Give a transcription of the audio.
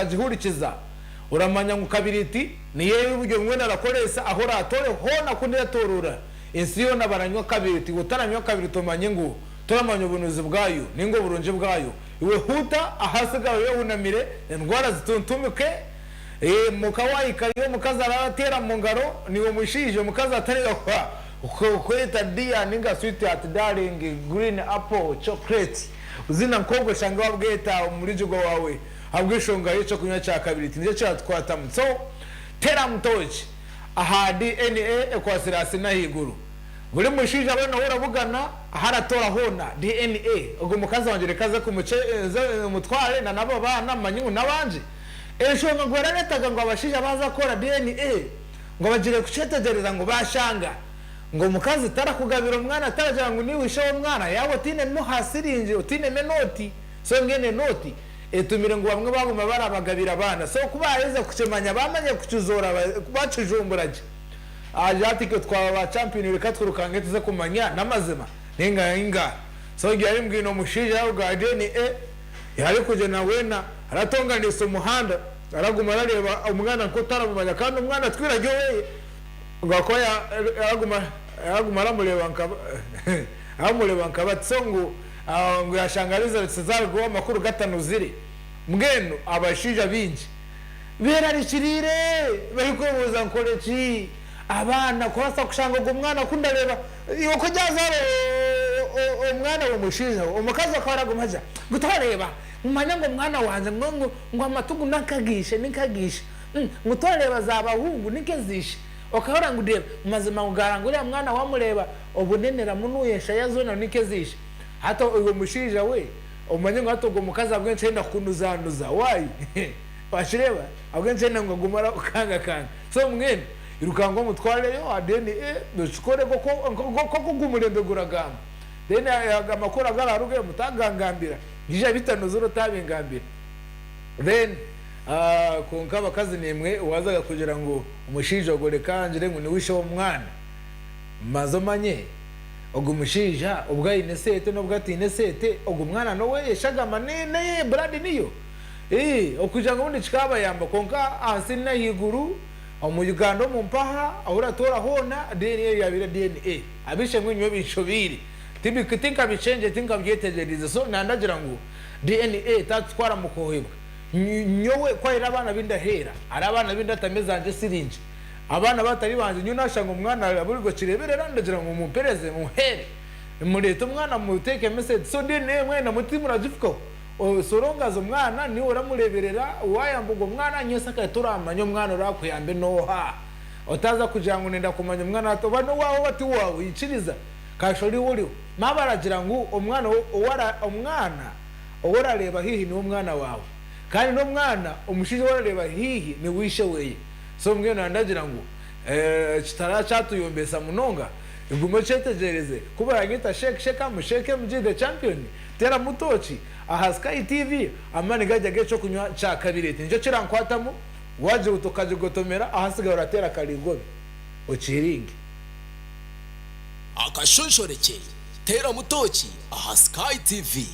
Okagihurikiza, oramanya ngu kabiriti niyo ei buri omwe weena arakoresa ahu oraatoore hoona ku neetooroora ensi yoona baranywa kabiriti. Iwe otaranywa kabiriti omanye ngu toramanya obunuzi bwayo nainga oburungi bwayo. Iwe huuta ahasigara oyehunamire endwara zituntumike. Muka waahikayo omukazi arateera mu ngaro naiwe omushaija omukazi atariga kukweta dear nainga sweetheart, darling, green apple, chocolate. Buzima nk'obwo oshange wabweta omurigirwa waawe. Ahabw'enshonga y'eky'okunywa kya kabiriti nikyo kyatukwatamu. So teramu tooki aha DNA ekwatsire ahansi n'ahaiguru. Buri mushaija weena ou orabugana ahu aratoora hoona DNA ogu mukazi wangye reka aze kumukye nze mutware na n'abo baana manye ngu n'abangye. Enshonga ngu eraretaga ngu abashaija baaza kukora DNA ngu bagyire kukyetegyereza ngu baashanga ngu omukazi tarakugabira omwana taragira ngu niiwe ishe w'omwana yaaba otaine muha siringi otaine n'enooti so mbwenu enooti Etumire ngu bamwe baguma barabagabira abaana so ku baheza kukimanya bamanya kukizoora bakijumbura gye agira ati itwe twaba ba champion reka twirukange tuze kumanya namazima ninga inga so yari mbwine omushaija yaruga DNA yarikugyenda weena aratonganisa omuhanda araguma arareeba omwana nkotaramumanya kandi omwana atwire ari oweye ngu akuba araguma araguma aramureeba nka aramureeba nka bati so ngu Ngu yashanga results zarugaho amakuru gatanuzire. Mbwenu abashaija baingi berarikiriire barikwebuuza nkore ki? Abaana kubaasa kushanga ogwo mwana ku ndareeba iwe ku oryazaara omwana w'omushaija we omukazi akaba araguma agira ngu toreeba manya ngu omwana wangye ngu ngu amatu gu nankagishe ninkagishe ngu toreeba za bahungu ninkezishe okahurira ngu reeba mazima ngu garanga uriya mwana wamureeba Obunene ramunuya enshaya zoona nikyo eziija. Hati iwe mushaija we, omanye ngu hati ogwo mukazi ahabw'enki ayenda kukunuzanuza? Why? Wakireeba? Ahabw'enki ayenda ngu agume arakukangakanga? So mbwenu irukanga omutwareyo aha DNA okikore nk'oku ogu murembe guragamba. Then amakuru agararugeyo mutagangambira. Ija bitanuzire otabingambira. Then kwonka abakazi naimwe waazaga kugira ngu omushaija ogwo reka ngire ngu niwe ishe w'omwana. Maze omanye ogu mushaija obwo aine esente nobwo ataine esente ogu mwana noweye eshagama neye blood niyo eeh okugira ngu obundi kikabayamba kwonka ahansi nahaiguru omu Uganda omu mpaha ahu oratoora hoona DNA yabaire DNA abishemwe nyowe binshobeire tinkabikyengye tinkabyetegyereize so nandagira ngu DNA etatutwara mukuhebwa nyowe ku hariho abaana abindaheera hariho abaana abindatama ezangye siringi Abaana batari bangye nyowe nashanga omwana aburigo kireberera ndagira ngu mumpereze muhere murete omwana mutekemu esente so DNA mwena timuragifukaho so long as omwana niwe oramureberera wayamba ogwo mwana nyensakare toramanya omwana orakuyambe noha otaza kugira ngu nenda kumanya omwana hati oba nowawe oba tiwawe ikiriza kasha oriwe oriho maba baragira ngu omwana omwana oworareeba haihi niwe omwana wawe kandi nomwana omushaija oworareeba haihi niwe ishe weye. So mbwenu nandagira ngu kitarakyatuyombesa munonga, gume okyetegyereze ku baranyeta Sheikh Shekamu, Sheikh MG the champion, teramu tooki aha Sky TV, amani garya g'ekyokunywa kya kabireti nikyo kirankwatamu, wagiruta okagigotomera ahasigaye orateera karigobe okiringe. Akashonshorekye, Teeramu tooki aha Sky TV.